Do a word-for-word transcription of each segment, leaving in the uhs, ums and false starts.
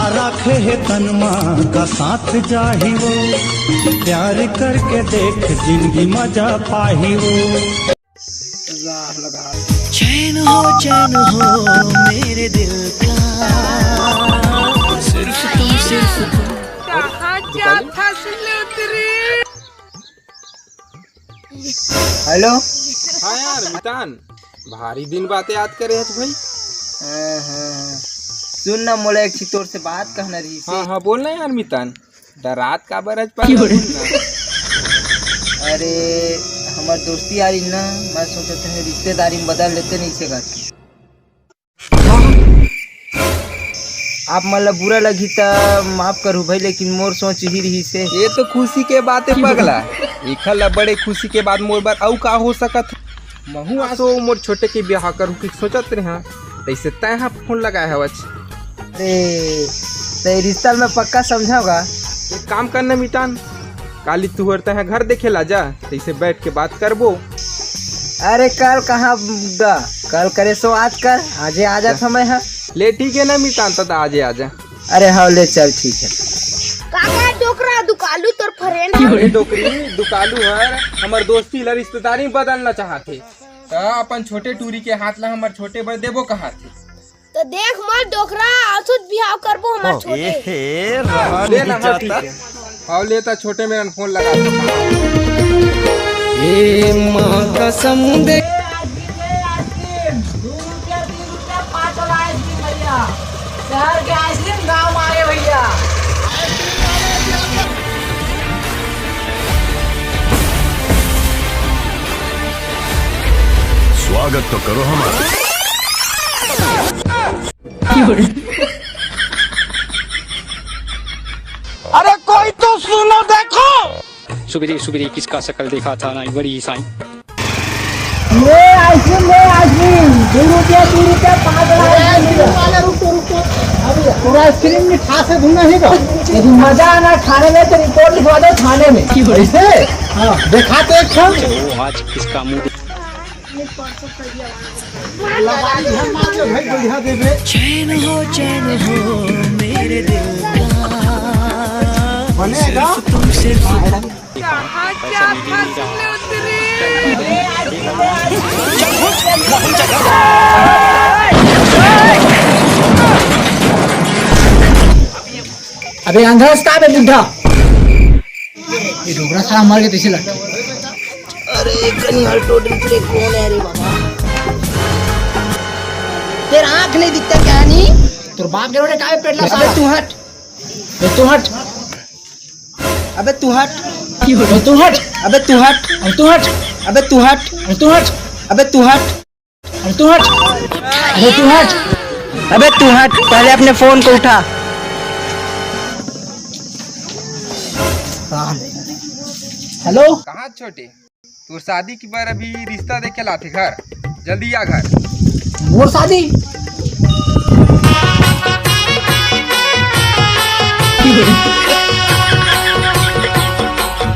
राखे हे तन मा का साथ जाही वो, प्यार करके देख जिंदगी मजा पाही वो। चैन हो, चैन हो मेरे दिल का, सिर्फ तुम, सिर्फ तुम। कहाँ जात हस लुदरी? हेलो। हाँ यार मितान, भारी दिन बाद याद करे हस भाई। हाँ, हाँ, हाँ। सुन ना, मोला एक ठी तोर से बात कहना रहिस हे। हाँ, हाँ, बोल ना यार मितान। डरात काबर हस, पागल? बोल ना। अरे, हमर दोस्ती यारी ना, मैं सोचत हँव रिश्तेदारी में बदल लेते नहीं से करके। आप मन ला बुरा लगही त माफ करहू भाई, लेकिन मोर सोच ही रहिस हे। ये तो खुशी के बात हे पगला, एखर ला बड़े खुशी के बात मोर बर अउ का हो सकत हे? महू आसो मोर छोटे के बिहाव करहू कि सोचत रेहेंव, तइसे तैं ह फोन लगाए हवच। अरे, तैं रिश्ता में पक्का समझा होगा। एक काम करना मितान, काली तुहर तैं ह घर देखे ला जा, तइसे बैठ के बात करबो। अरे कल कहाँ गा, कल करे सो आज कर, आजे आ जा जा। समय है। ले ठीक है ना मितान, त आजे आ जा। अरे हाँ, ले चल, ठीक है। का का डोकरा दुकालू तोर friend? अरे डोकरी, दुकालू हर हमर दोस्ती ला रिश्तेदारी में बदलना चाहत हे। त अपन छोटे टूरी के हाथ ला हमर छोटे बर देबो कहात हे। त देख मोर डोकरा, आसुत बिहाव करबो हमर छोटे। ए हे, राम दे ना, हाँ, ठीक हे। अउ ले त छोटे मेरन फोन लगा। ए माँ कसम दे। आइसक्रीम, दू रुपया, तीन रुपया, पाँच वाला आइसक्रीम भैया। शहर के आइसक्रीम गाँव में आए भैया। स्वागत तो करो हमारा। अरे कोई तो सुनो, देखो। सुबेरे सुबेरे किसका शकल देखा था ना, बड़ी साईं। ले आइसक्रीम, ले आइसक्रीम, दू रुपया, तीन रुपया, पाँच वाला आइसक्रीम। अरे, रुक तो, रुक तो। अभी पूरा आइसक्रीम मिठास है, दूंगा ही तो। यदि मजा आना खाने में तो रिपोर्ट लिखवा दो थाने में। कैसे? हाँ, देखा तो एक ठो। वो आज किसका मुंह लगा दी हम मार के भाई बढ़िया देबे। चैन हो, चैन हो मेरे दिल का। बनेगा? सिर्फ तुम, सिर्फ तुम। कहाँ क्या फंस गए तेरे? अबे अंधा है, का बे बुढ़ा? ये डोकरा साला मर के तइसे लगता है। अरे कनी हल्टो डुकरे कौन है रे बाबा? तेरा आँख नहीं दिखता क्या नी? तोर बाप के रोने काहे पेट ला अबे साला? तू हट। अबे तू हट। अबे तू हट। अबे तू हट। अबे तू हट। अबे तू हट। अबे तू हट। अबे तू हट। अरे तू हट, अरे तू हट, अबे तू हट, पहले अपने फोन को उठा। हेलो। कहाँ छोटे? तोर शादी की बार अभी रिश्ता देखे लाथे घर, जल्दी आ घर। मोर शादी?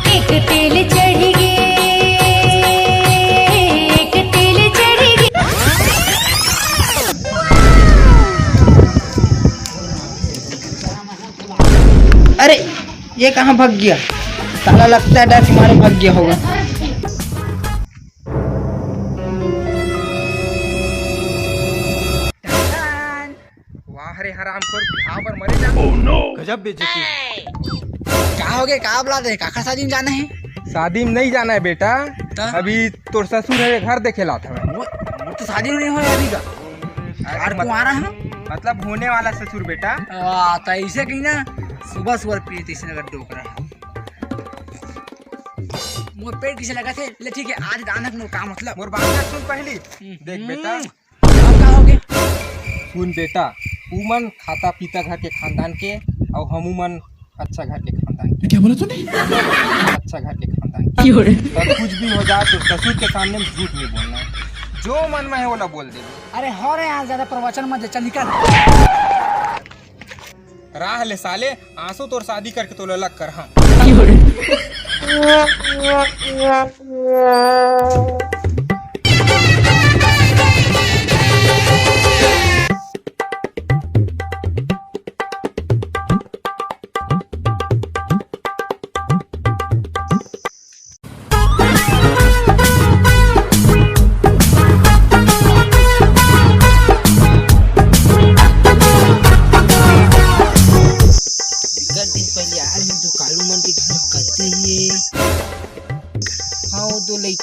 एक तेल चढ़ गे, एक तेल चढ़ गे। अरे, ये कहाँ भाग गया? साला लगता है डर के मारे भाग गया होगा। वाह रे हरामखोर, बिहाव बर मरे जा। गजब बेइज्जती। का हो गे? का बुला दे? काकर शादी में जाना है? शादी में नहीं जाना है बेटा। त? अभी तोर ससुर है, घर देखे लात हवे। वो, वो तो शादी नहीं होय अभी का। अरे यार, मत-, कुंवारा है। मतलब होने वाला ससुर बेटा। आ, त ऐसे कहीं ना, सुबह सुबह पी तइसे अगर डोकरा है। मोर पेट कइसे लगा थे? ले ठीक है, आज दानक मोर का मतलब। मोर बात सुन पहली। हम्म। देख बेटा, अब का होगे? सुन बेटा, उमन खाता पीता घर के खानदान के, अउ हमू मन अच्छा घर के खानदान के। क्या बोला तूने? अच्छा घर के खानदान के। क्यों रे? पर कुछ भी हो जाए तो ससुर के सामने में झूठ नहीं बोलना है, जो मन में है वो ला बोल दे। अरे हो रे, यहाँ ज्यादा प्रवचन मत दे, चल निकल। राह ले साले, आंसू तोर शादी करके तोला अलग कर, हाँ।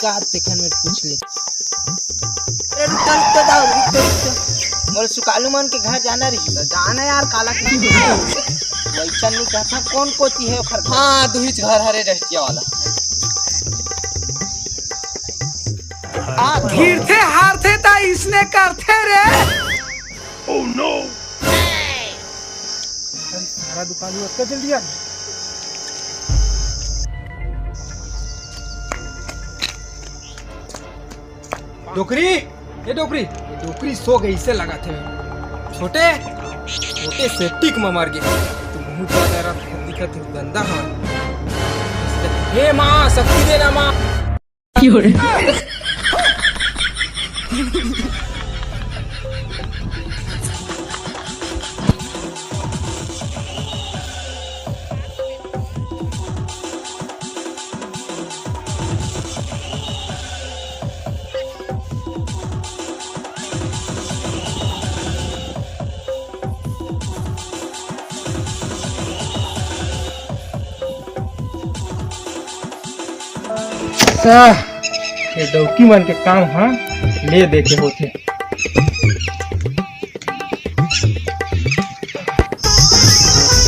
का तेखन में पूछ ले। अरे रुक, रुक, रुक, रुक, रुक। मोर सुकालू मन के घर जाना रही। जाना यार, काला की। वैसा नहीं कहता, कौन कोती है ओखर घर? हाँ, दुहिच घर हरे डहटिया वाला। गिरथे हारथे ता इसने करथे रे। Oh no! अरे सारा दुकान हुआ, इतना जल्दी आ गया। डोकरी, ए डोकरी, ए डोकरी सो गई, इसे लगा थे। छोटे, छोटे से टिक में मर गए। तू बहुत ज्यादा रात दिखा थे, गंदा है। हे माँ, शक्ति देना माँ। सा, ये डौकी मन के काम ह ले दे के होथे।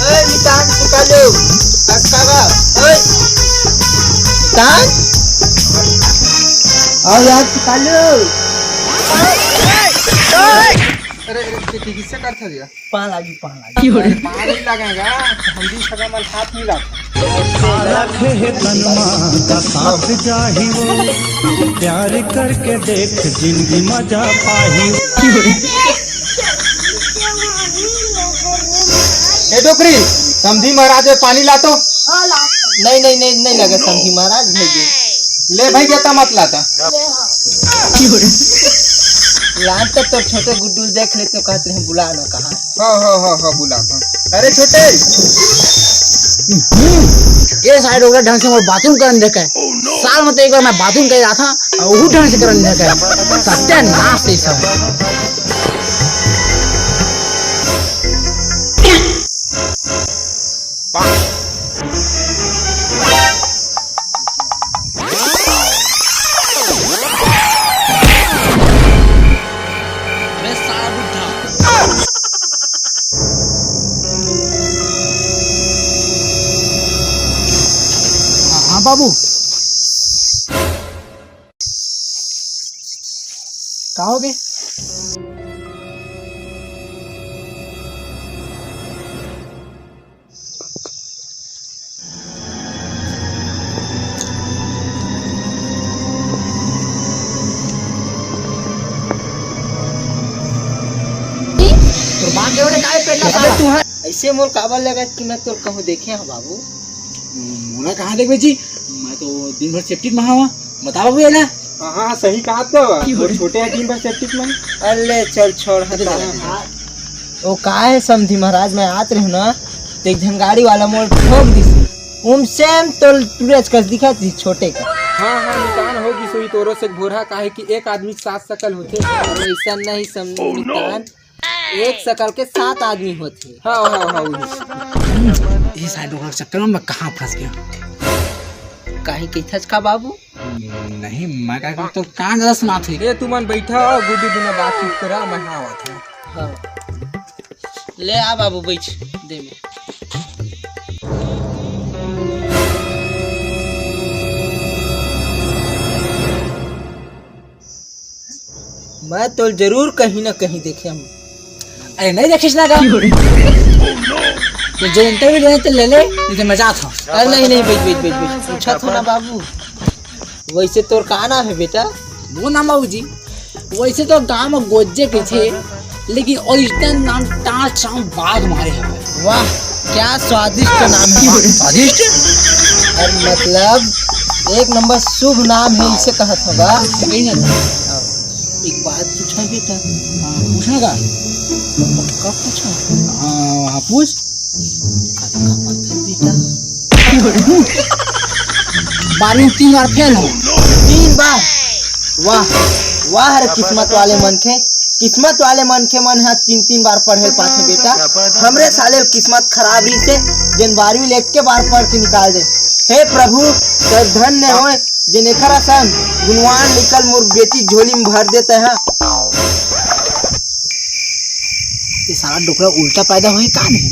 ओए, नितान, सुकालू, अक्का बा, ओए, नितान, आओ यार, सुकालू। अरे, अरे, कि-, कि-, किससे करता दिया? पाँव लागी, पाँव लागी। पाँव नहीं लगेगा, हम भी सगा मन हाथ नहीं लाते। रखे हे तनमा का साथ जाही वो, प्यार करके देख जिंदगी मजा पाही। ए डोकरी, समधी महाराज में पानी ला तो। हाँ, ला। नहीं, नहीं, नहीं, नहीं लगे समधी महाराज, भेज दे। ले भाई, ये तो मत लाता। ले हाँ। लान तो तोर छोटे गुड्डू देख ले तो कहते हैं बुला ना कहाँ। हाँ, हाँ, हाँ, हाँ, बुला, हाँ। अरे छोटे। ये साइड हो गया ढंग से मोर बाथरूम करन देखे। साल में तो एक बार मैं बाथरूम कर रहा था, और वो ढंग से करन देखे। सत्यानाश है सब। हाँ बाबू, का हो गे? तोर बाप के ओने काहे पेट ला अबे साला? तू है। ऐसे मोर काबर लगत कि मैं तोर कहूँ देखे हँव बाबू। मोला कहाँ देखबे जी, मैं तो दिन भर सेप्टिक में हँव। बता बाबू ये ना। हाँ, हाँ, सही कहा तो। वो छोटे हैं दिन भर सेप्टिक में। अरे चल छोड़, हटा। वो का है समधी महाराज, मैं आत रहे ना, तो एक झन गाड़ी वाला मोर ठोक दिस। उम सेम तो टूरज कस दिखत ही छोटे का। हाँ, हाँ, नितान हो गिस होही तोरो से भोरहा, काहे कि एक आदमी के सात सकल होथे। अरे ऐसा नहीं समधी नितान, एक सकल के सात आदमी होथे। हाँ, हाँ, हाँ, वही। ये साइड ओकरा चक्कर में मैं कहाँ फंस गया? काहे कहिथस का बाबू? नहीं, मैं का कहूँ, तो कान ज्यादा सुनात हे। ए, तुमन बैठा, गुड्डू बिना बातचीत करा, मैं हाँ आवत हूँ। हाँ। ले आ बाबू, बैठ, दे में। मैं तो जरूर कहीं ना कहीं देखे हूँ। अरे नहीं देखिस ना का? तो जो इंटरव्यू लेना तो ले ले, नहीं तो मैं जात हूँ। अरे नहीं, नहीं, बैठ, बैठ, बैठ, बैठ। पूछा था ना बाबू। वैसे तोर का नाम है बेटा? वो नाम बाबूजी, वैसे तो गांव में गोज्जे कहिथे, लेकिन ओरिजिनल नाम टांच राम बाघ मारे हवे। वाह, क्या स्वादिष्ट नाम है। स्वादिष्ट? अरे मतलब, एक नंबर शुभ नाम है, इसे कहत हवा। सही ना था। हाँ। एक बात पूछा बेटा। हाँ, पूछना का? पक्का पूछा। हाँ, हाँ, पूछ। कतका पढ़े बेटा? बारहवीं तीन बार फेल हो। तीन बार? वाह, वाह रे किस्मत वाले मनखे। किस्मत वाले मनखे मन ह तीन तीन बार पढ़े पाथे बेटा। हमरे साले किस्मत खराब रहिसे, जेन बारहवीं ले के बार पढ़ के निकाल दे। हे प्रभु, तोर धन्य होय, जेन एखर असन गुणवान निकल मोर बेटी झोली में भर देते हैं। ये साला डोकरा उल्टा पैदा होए का नहीं?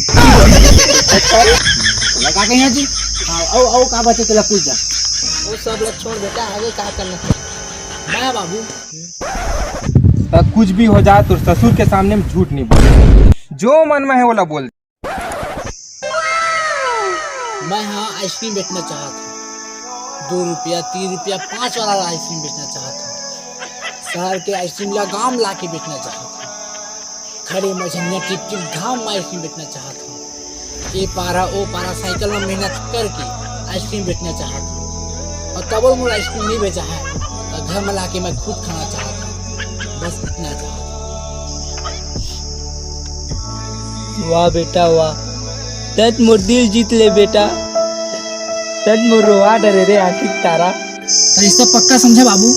लगा के यहाँ जी। हाँ, आओ, आओ, का बात है, तेला पूछ जा। वो सब लोग छोड़ बेटा, आगे का करना है? मैं बाबू। कुछ भी हो जाए, तो ससुर के सामने में झूठ नहीं बोल, जो मन में है, ओला बोल। मैं हाँ आइसक्रीम बेचना चाहत हूँ, दो रुपया, तीन रुपया, पाँच वाला आइसक्रीम बेचना चाहत हूँ। शहर के आइसक्रीम ला गाँव ला के बेचना चाहत हूँ। खड़े मझनिया टिप टिप घाम में आइसक्रीम बेचना चाहत हूँ। ए पारा ओ पारा साइकिल में मेहनत करके आइसक्रीम बेचना चाहत हूँ। और कबो मोर आइसक्रीम नहीं बेचा है, तो घर में लाके मैं खुद खाना चाहत हूँ। बस इतना चाहत हूँ। वाह बेटा वाह, तत मोर दिल जीत ले बेटा, तत मोर रोवा डरे रे आँखी के तारा। तो रिश्ता पक्का समझे बाबू?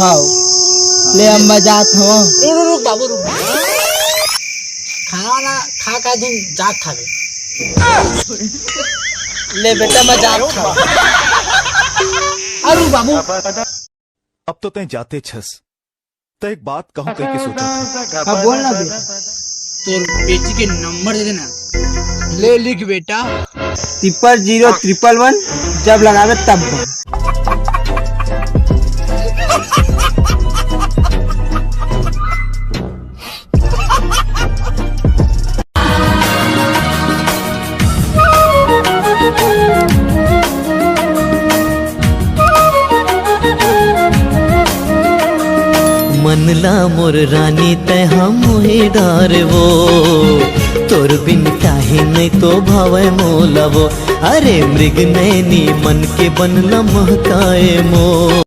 हाँ। ले अम्मा जात हूँ। रुक रुक रुक बाबू रुक। खाना वाना खा का दिन जाग खावे। ले बेटा मैं जाग खा। अरे बाबू। अब तो तैं जाते छस। त एक बात कहूं कह के सोचा था। हाँ बोल ना बेटा। तोर बेटी के नंबर दे देना। ले लिख बेटा। ट्रिपल जीरो ट्रिपल वन, जब लगावे तब बन। मन ला मोर रानी तै हा मोहे डारे वो, तोर बिन काहे नहीं तो भावे मोला वो। अरे मृग नैनी मन के बन ला महकाए मो।